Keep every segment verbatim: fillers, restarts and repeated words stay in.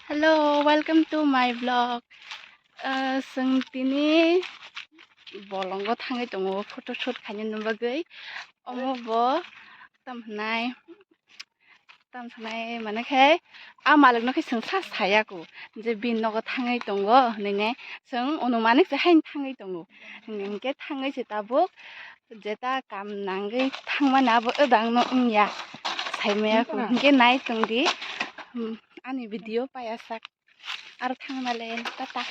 Hello, welcome to my vlog. Uh, chwng tini bolongo thangwi tongo photoshoot khainani bagwi. Omo bo tam hwnai, tam sanai mane khe a malikno khe chwng sa saya kho je bini nogo thangwi tongo hwnwi ne chwng onumanik se haino thangwi tongo. Hinkhe thangwi se tabuk jeta kam nangwi thangmani abo wdangno wngya saimaya kho. Hinkhe nai tongdi, um, ani video paya sak. Aro thangmale tata.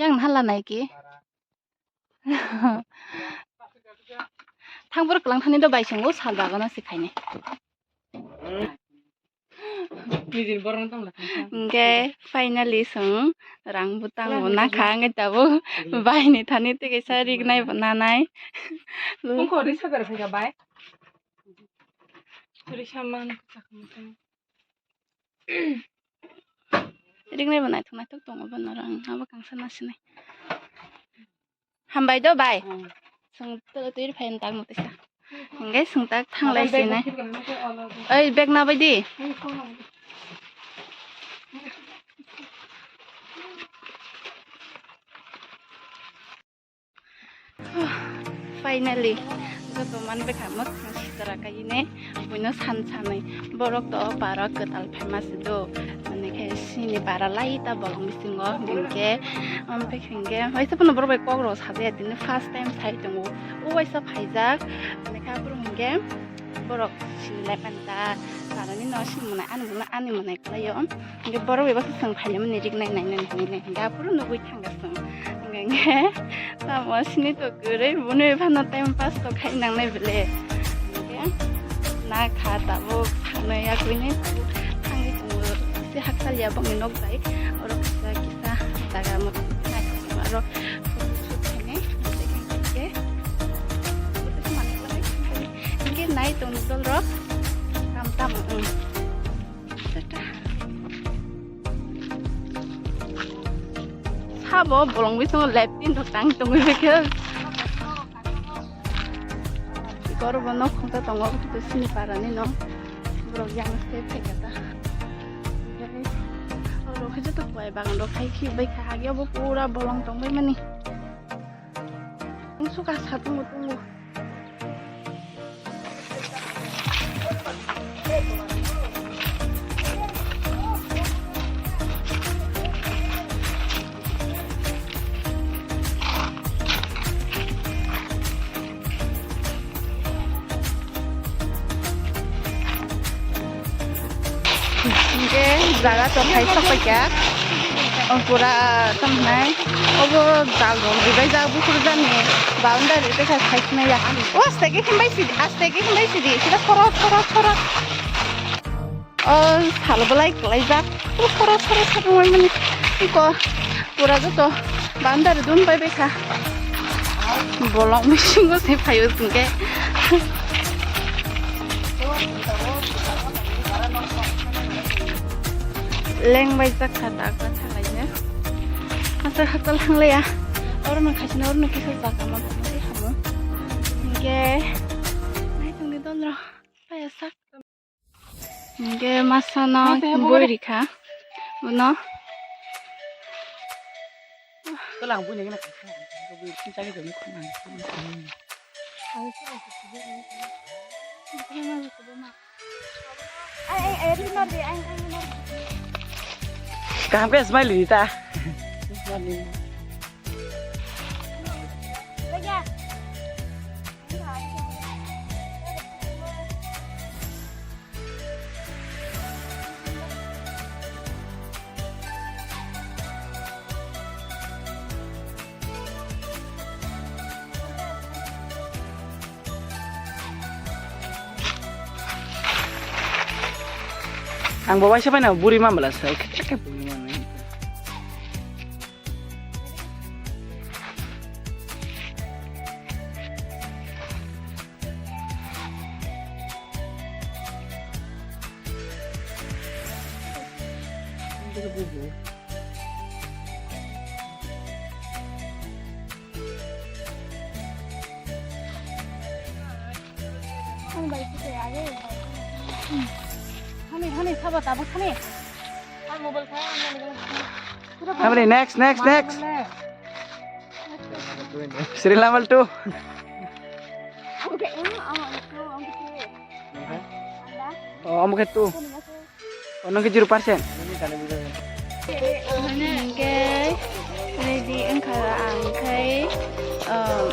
Yang hala nai ki? Thang borok kwlang thani do bai swngo sal bagano se khaini. Nijini borok no tong la. Hingke finally chwng rang bwtang bo nakha wngwi tabuk bai ni thani tei kaisa rignai bo nanai. Tongkho ri sagar phaika bai. Ri saman. Ringnai bo naithok naithok tongo bono rang abo kangsa nasinai. Hambai do bai. Hmm. Chwng tolo twi rw phai tak mwtwi sa. Hingke chwng tak thanglai sinai. Oi bag na bai di. Finally, Joto man bwkha mwkhang sitra kaine buino san sanwi borok to para kwtal phaima se do. Mane khe sini para lai ta bolong bisingo hinkhe am bwkha hinkhe waisa phano borok bai kok rok sajaya tini first time sai tongo. O waisa phaijak mane khe aphuru hinkhe borok sini lai panta parani no sini mwnai ani mwnai ani mwnai kwlaio. Hinkhe borok bai baksa chwng phaimani rik nai nai nai hinwi nai hinkhe aphuru nugwi thangkha chwng. Hinkhe tamo sini to kwrwi buni phano time pass to khai nangnai bele. Hinkhe na kha tabuk thangna yakwini tabuk thangwi tongo. Kisa hakchal ya bokni nok bai oro kisa kisa jaga mo nai aro photo shoot khainai. Hinkhe nai tongni dolrok tam tam wng. Sabo bolong bisingo left tin rok tang tongwi bikhe. Goro bo nok khungsa tongo, kito sini parani no. Borok yang se phaikha ta. Oro khe joto puai bagan rok khai khi bai kha, hagya bo pura bolong tongbai mani. Ang suka sa tongo tongo. Hinkhe jaga to khai sok paikha. O pura tamo hinai obo jal rok ribai jak buphuru jani boundary tei khai khai sinai ya. O aste khe himbai sidi, aste khe himbai sidi, sida khoro khoro khoro. O salo belai kwlaijak. O khoro khoro khoro wngmani iko pura joto boundary dun bai bai kha. Bolong bisingo se phaio hinkhe. Leng bai jak kha dak jak kha laina. Aswk hakal hanglaiya. Oro no khaisina oro no kisa jaga ma tongwi hamo. Hinkhe naitongni dondro paya sak. Hinkhe masano boi rikha. Uno. Twlang bui nangina khaisa. Bui sini chagwi tongwi khumang. Kaham khe smile rita. Ang bo waisa pai na buri ma bala sa. Hani, hani, sabo tabuk hani. Habri, next, next, next. Serial number two. Oh, omo khe two. Oh, nang khe zero percent. Hingke ready wngkha ang khai, um,